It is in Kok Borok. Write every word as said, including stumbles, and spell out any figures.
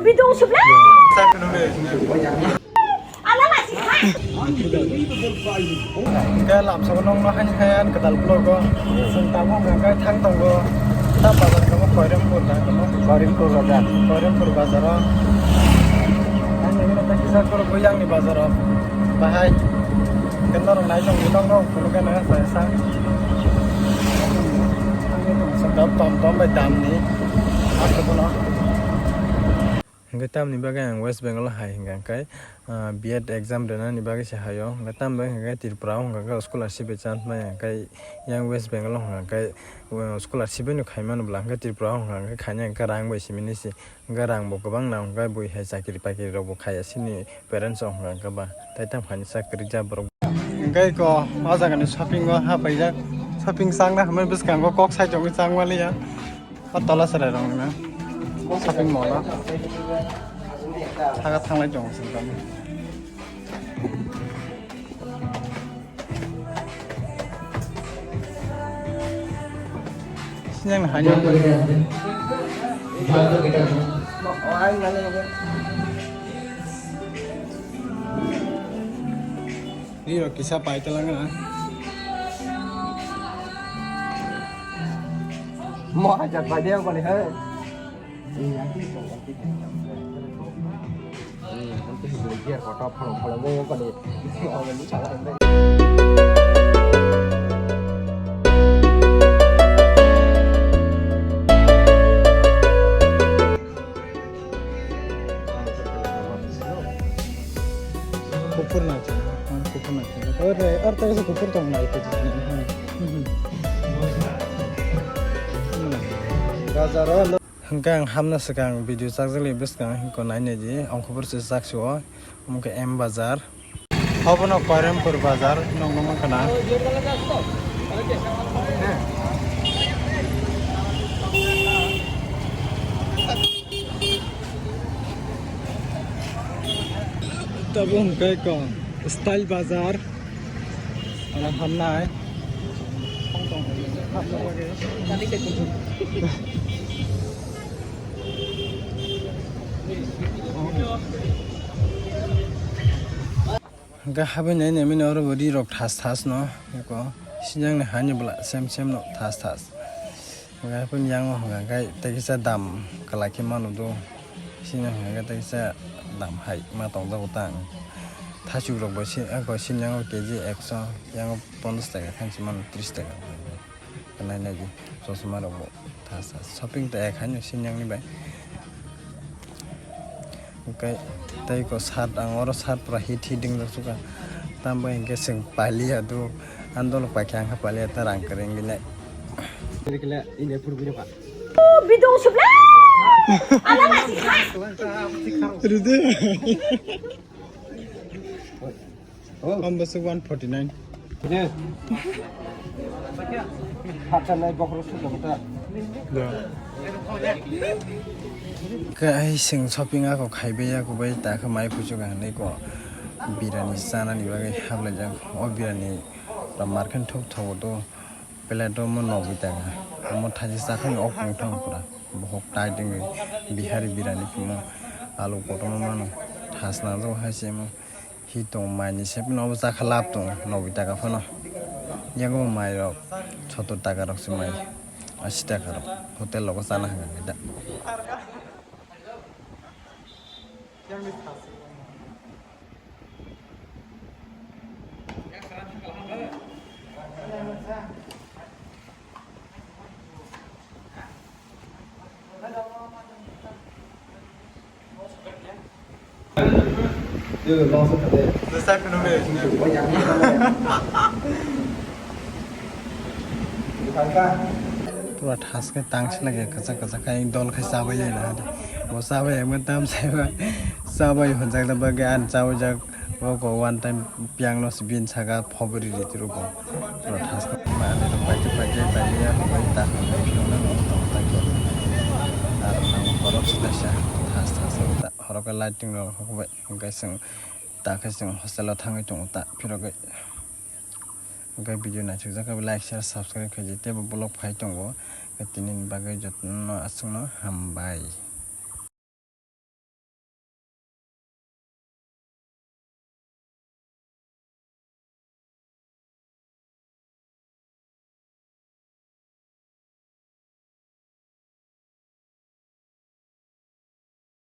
Bidung sebelah. Anak masih. Hingke lamsao nokno haini kaya kwtal vlog o. Chwng tabuk hingke thang tongo. Ta bazar kamo Koirempur da kamo. Koirempur bazar. Koirempur bazar o. Ang nini kisa koro bo yang ni bazar o. Bahai. Hingke norok nai tong di nokno kuno kena sa sa. Ang nini tong sa tom tom bai dam ni. Ako bono. Hingke tamni bagwi ang West Bengal o hai hingka khe, ah, B Ed exam rwnani bagwi se haio. Hingke tamni bagwi hingke Tripura o hingka khe scholarship bai chance maya, hingke yang West Bengal o hingka khe, uh, scholarship bai no khai mano bwla, hingke Tripura o hingka khe khaina hingke rang bai simi ni se, hingke rang bo kwbang na, hingke bui hai chakri pakri rok bo khaiya sini parents o hingka khe ba, tai tam khaini chakri ja borok. Hingke ko o jaga ni shopping o ha paijak, shopping chang na hamai bwskango kok sai tongwi chang maliya. O tola chwrai rok nang shopping mall o thaga thanglai tongo chwng tamo. Sinang hai. Riro kisa pai talanga. Mo hajar pai dia kali hai. Kupur na cha, ah, kupur na cha. Ore, ore, tawse kupur tong nai khe. Bazar o. Hwnkhe ang hamna swkang video chakjakli bwskang hwnkhe nainai di, ang kupur se chak sio, omo khe M Bazar. Obono Koirempur Bazar, nokno mankha na. Tabuk hwnkhe kok Style Bazar. Ano hamnai. Hwnkhe habwi nai nai mani oro bo ri rok thas thas no eko sinjak ni hani bwla sem sem no thas thas. Hwnkhe haphang yango hwnkha khe tei kisa dam kwlai khe manu do. Sini hwnkha khe tei kisa dam hai ma tongjago tang. Thaichuk rok bo si-, ako sini yango K G ekso, yango ponchash taka, thanchi mano tris taka. Nai nai di, chosma rok bo thas thas. Shopping ta ek haino sini yang ni bai. Hwnkhe tei ko shirt, ang oro shirt pura hit hit wng jak suka. Tamo hwnkhe chwng paliya do, andolo paikha wngkha paliya ta rang kwrwi wngwi nai. Bidung sebelah. Anak masih. Ridi. Ang bwswk one forty nine. Khe ai chwng shopping ako khaibai, ako bai ta khe mai kuchuk hinwi ko birani chanani bagwi hablaijak. O birani market thok thogo do. Plate o mo nogwi taka. Omo thaisa chakhani o kung thang pura. Bohok tai tengwi bihari birani phimo alu kotorma mano. Thas nangjago hai se omo. Hi tongo mai ni se phano obo chakha lab tongo nogwi taka phano. Yago mai rok sottor taka rok se mai. Asi taka rok hotel rogo chana hwnwi da. Pura thas khe tang se lage, kwchak kwchak khe dol khe chabai lai na. Bo chabai amo tam saiba, chabai hwnjak na bagwi ani chabai jak. Bo ko one time piang no se bin saka phobri ri tiro bo. Pura thas khe ma ani rok pai khe pai khe pai ya bai ta. Ar nang borok se kaisa thas thas ta. Horok khe lighting rok hokbai hwnkhe chwng ta khe chwng hostel o thangwi tongo ta phirogwi. Hwnkhe video naithokjak khe like, share, subscribe khaidi teibo vlog phai tongo. Tini ni bagwi jotono aswkno hambai.